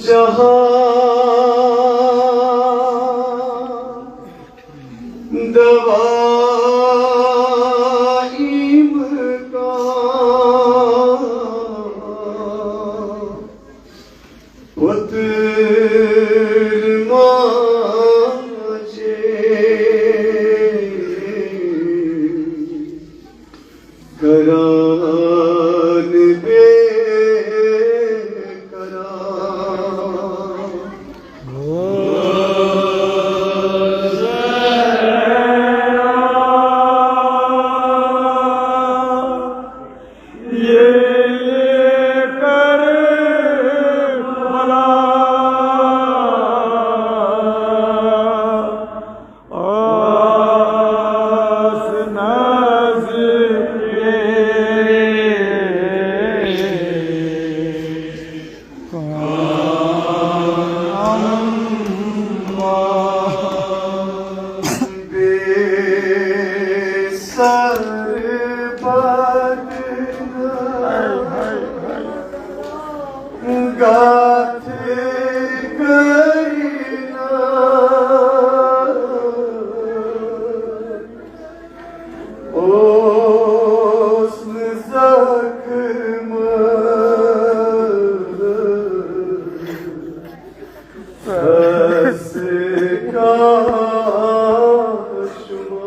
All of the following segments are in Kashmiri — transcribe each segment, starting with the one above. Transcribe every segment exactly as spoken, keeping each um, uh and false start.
جہاں دوا امکان پتر ماجے کران بے قرار۔ گتھ کرنا اوس نہٕ زخم۔ سس کا شما۔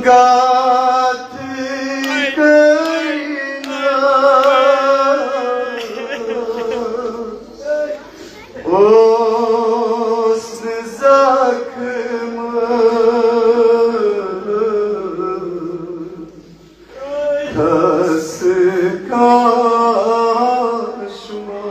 گتھ کرنا اوس نہٕ زخم۔ تس کا شما۔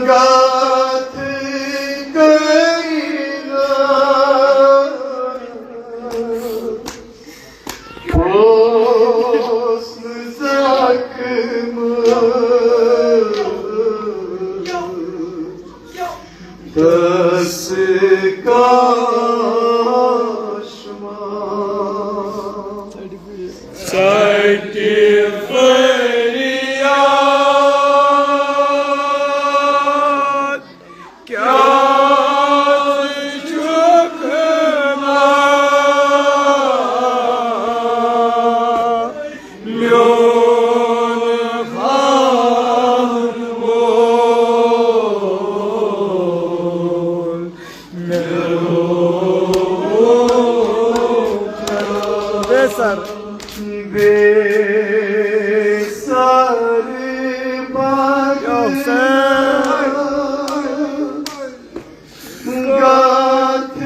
گتھ کرنا اوس نہٕ زخم۔ تس کا شما۔ سچ فریاد۔ کیٛاہ ژٕ چھُکھ نا میون خان وول؟ مےٚ روو بے سر۔ بے سر بد یا حسین۔ گتھ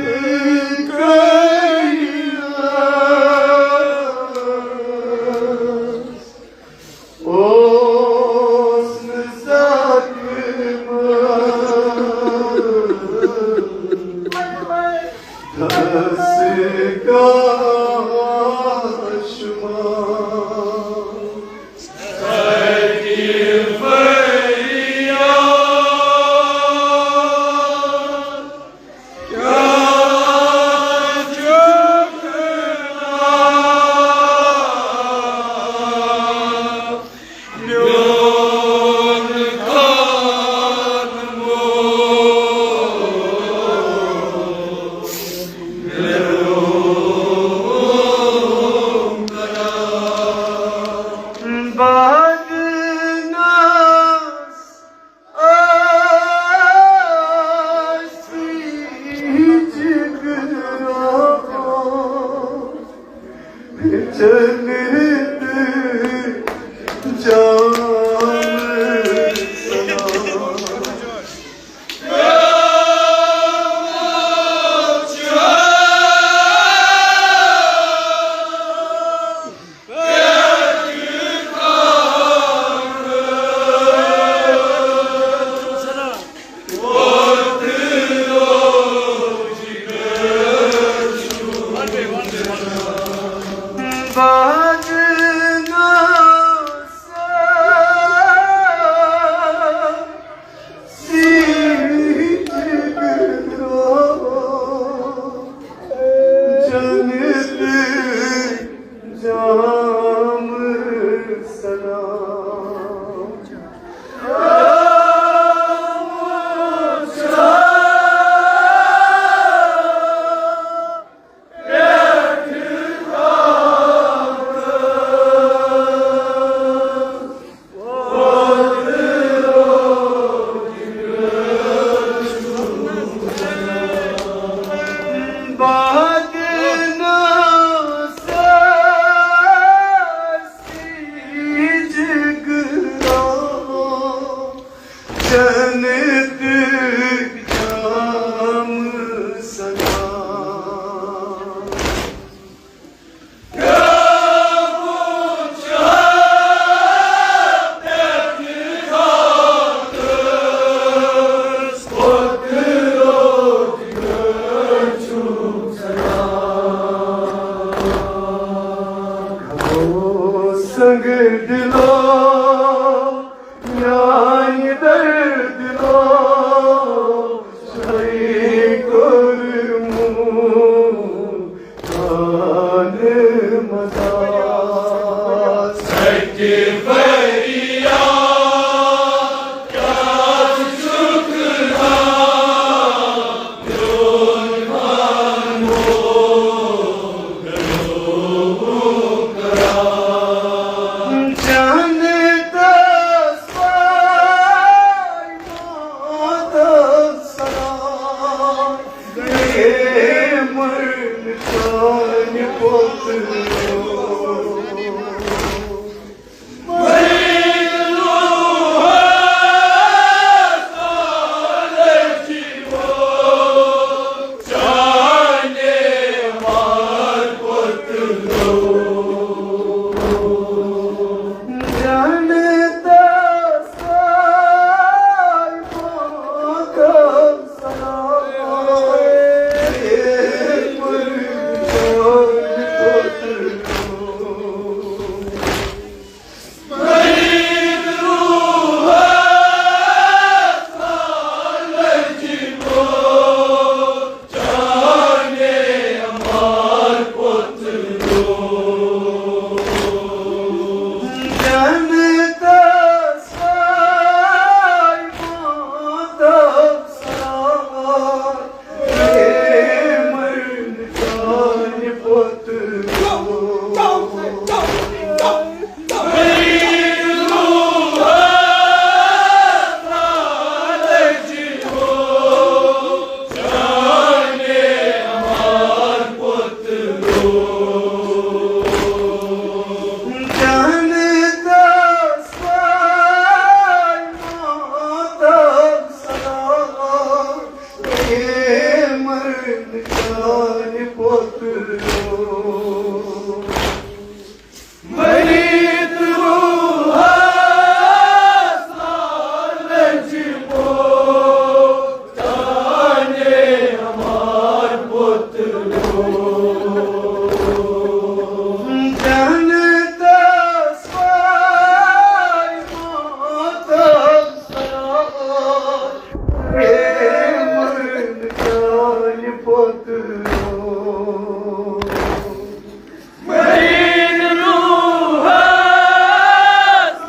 مرید روحس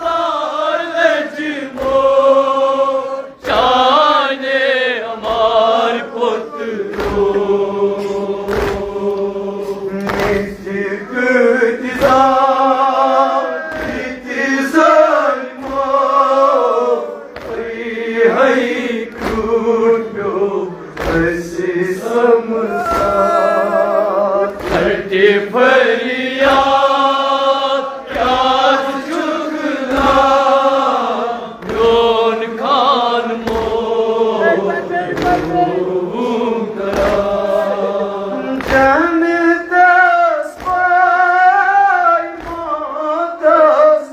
لالچ مو، چانے امار پتلو۔ مِٹھِ کۭتۍ زار، کۭتۍ ظٲلمو، ہے، ہے، ٹوٹو اسی سمسار۔ پھٹہِ فریاد، کیٛازِ چھُکھ نا میون خان مول کران؟ جنتس پاے ماتس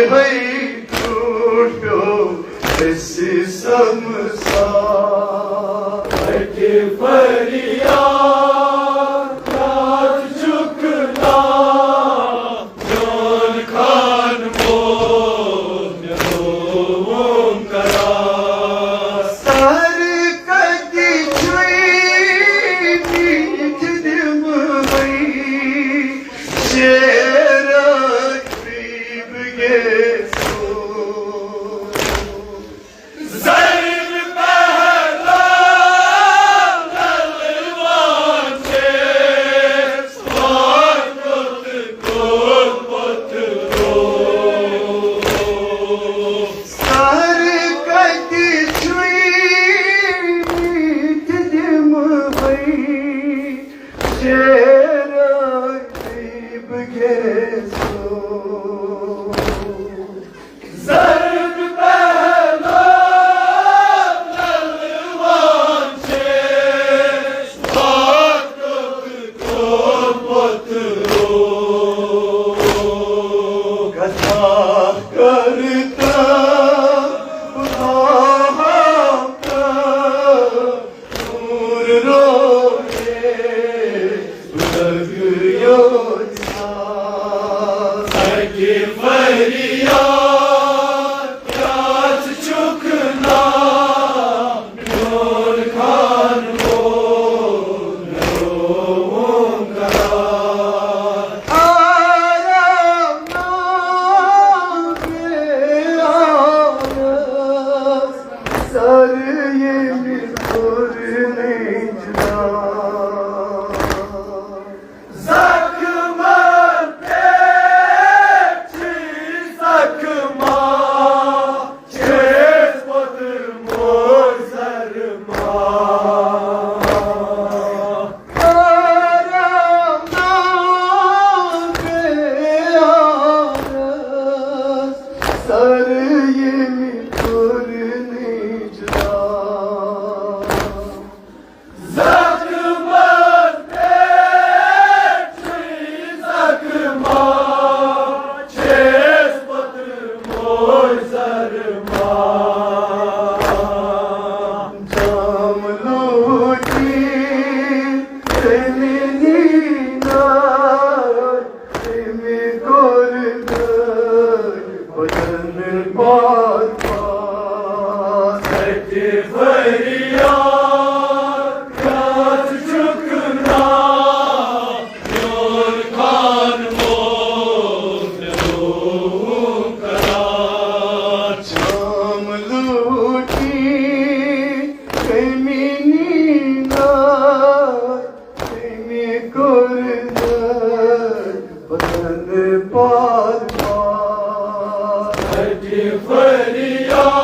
ہے ٹوٹو اسی سمسا۔ اکہ فریاد رات چکنا، جان خان بول مےٚ دوم کرا۔ سر کتہِ چھُے میٖٹھۍ دِمہٕ وَے، شیرا غریب گژھو۔ زرین پہلو ڈلوان چھِ، وارٕ کوٚت کوٚت پوٚت رو۔ سر کتہِ چھُے میٖٹھۍ دِمہٕ وَے، شیرا غریب گژھو۔ زرد پہلو ڈلوان چھِ، پتھ کوٚت پوٚت رو۔ کتھا کرتا بہاو کا نور روے بزرگ یوت ساز۔ اکہ فریاد یاد چھُکھ نا میون خان بول روم کران۔ آرام نام آرس سر ییٚمہِ کوٚر نہٕ جدا۔ زخمن پٮ۪ٹھ چھِ زخما، چھِ پوٚتُر موزر ما۔ آرام نام آرس سر ییٚمہِ کوٚر نہٕ جدا۔ زخمس پٮ۪ٹھ چھُے زخما، چھیس پتہٕ موے زرما۔ جام لوٹی تٔمۍ نیٖنا۔ تٔمۍ کوٚر دٲدۍ بدن پاک پاک۔ سچہِ فریاد یتھ چھُکھ نا، میون خان بول مےٚ روم کران۔ جام لوٹی تٔمۍ نیٖنا۔ تٔمۍ کوٚر نہٕ پتن پار پار۔ اکہِ فریاد